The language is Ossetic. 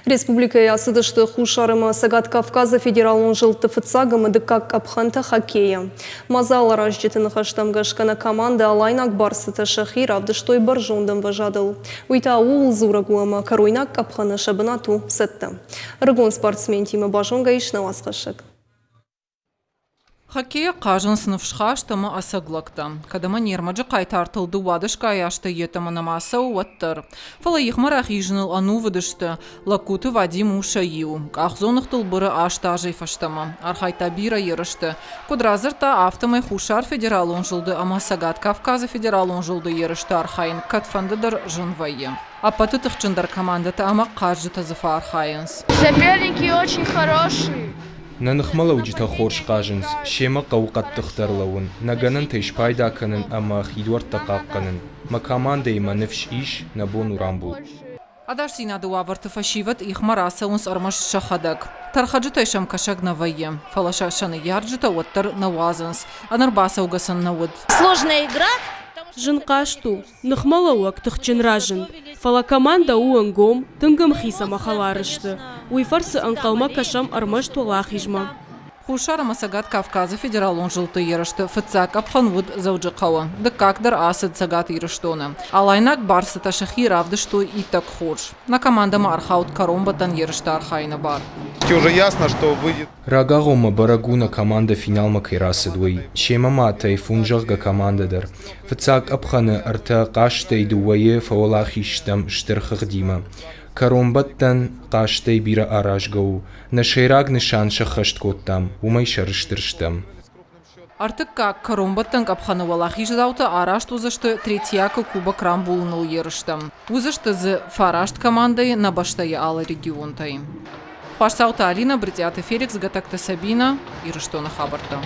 Республикӕйы ацыдысты Хуссар ӕмӕ Цӕгат Кавказы федералон зылдты фыццаг ӕмӕ дыккаг къӕпхӕнтӕ хоккейӕ. Мадзал аразджыты ныхӕстӕм гӕсгӕ нӕ командӕ Алайнаг барсытӕ сӕхи равдыстой бӕрзонд ӕмвӕзадыл. Уый та ууыл дзурӕг у ӕмӕ кӕройнаг къӕпхӕны сӕ бынат у цӕттӕ. Ӕрыгон спортсментимӕ базонгӕ ис нӕ уацхӕссӕг. Хоккейӕ хъазынц ныфсхаст ӕмӕ ӕцӕг лӕгтӕ. Кӕд ӕмӕ не рмӕджы хъайтартыл дыууадӕсгай азтӕ йеддӕмӕ нӕма цӕуы, уӕддӕр. Фӕлӕ ихмӕ рахизыныл ӕнувыд сты. Лагкуты Вадим у сӕ иу. Къахдзоныгътыл быры аст азӕй фӕстӕмӕ. Архайдта бирӕ ерысты. Куыд радзырдта, афтӕмӕй Хуссар федералон зылды ӕмӕ Цӕгат Кавказы федералон зылды ерысты архайын кӕдфӕндыдӕр зын вӕййы. Ӕппӕты тыхджындӕр командӕтӕ ӕмӕ хъазджытӕ дзы фӕархайынц. Соперники очень хорошие. Нӕ ныхмӕлӕуджытӕ хорз хъазынц, семӕ хъӕуы хъӕддыхдӕр лӕууын, нӕ гӕнӕнтӕй спайда кӕнын ӕмӕ хидуӕрттӕ хъахъхъӕнын. Мӕ командӕйы мӕ ныфс ис, нӕ бон у рамбулын. Ӕдасдзинады уавӕрты фӕсивӕд ихмӕ рацӕуынц ӕрмӕст сӕхӕдӕг. Тӕрхӕджытӕй сӕм кӕсӕг нӕ вӕййы, фӕлӕ сӕ сӕ ныййарджытӕ уӕддӕр нӕ уадзынц. Ӕнӕрбацӕугӕ сын нӕ уыд. Сложная игра. Зын хъазт у, ныхмӕлӕууӕг тыхджын разынд, фӕлӕ командӕ у ӕнгом, тынг ӕмхиц ӕмӕ хӕлар сты. Уый фӕрцы ӕнхъӕлмӕ кӕсӕм ӕрмӕст уӕлахизмӕ. Хуссар ӕмӕ Цӕгат Кавказы федералон зылдты ерысты фыццаг къӕпхӕн уыд Дзӕуджыхъӕуы, дыккаг дӕр ацыд Цӕгат Ирыстоны. Алайнаг барсытӕ сӕхи равдыстой иттӕг хорз. Нӕ командӕмӕ ӕрхауд кӕронбӕттӕн ерысты архайыны бар. Уже ясно, что выйдет. Рагагъоммӕ бӕрӕг у нӕ командӕ финалмӕ кӕй рацыд, уый. Семӕ ма Тайфун, зӕгъгӕ, командӕ дӕр. Фыццаг къӕпхӕны ӕртӕ хъазтӕй дыууӕйы фӕуӕлахиз стӕм стыр хыгъдимӕ. Кӕронбӕттӕн хъазтӕй бирӕ аразгӕ у. Нӕ сӕйраг нысан сӕххӕст кодтам, уымӕй сӕрыстыр стӕм. Ӕртыккаг кӕронбӕттӕн къӕпхӕны уӕлахиздзаутӕ арӕзт уыдзысты Третьякы кубок рамбулыныл ерыстӕм. Уыдзысты дзы фараст командӕйы нӕ бӕстӕйы алы регионтӕй. Хуасдзауты Алинӕ, Брытъиаты Феликс, Гӕтӕгты Сабинӕ, Ирыстоны хабӕрттӕ.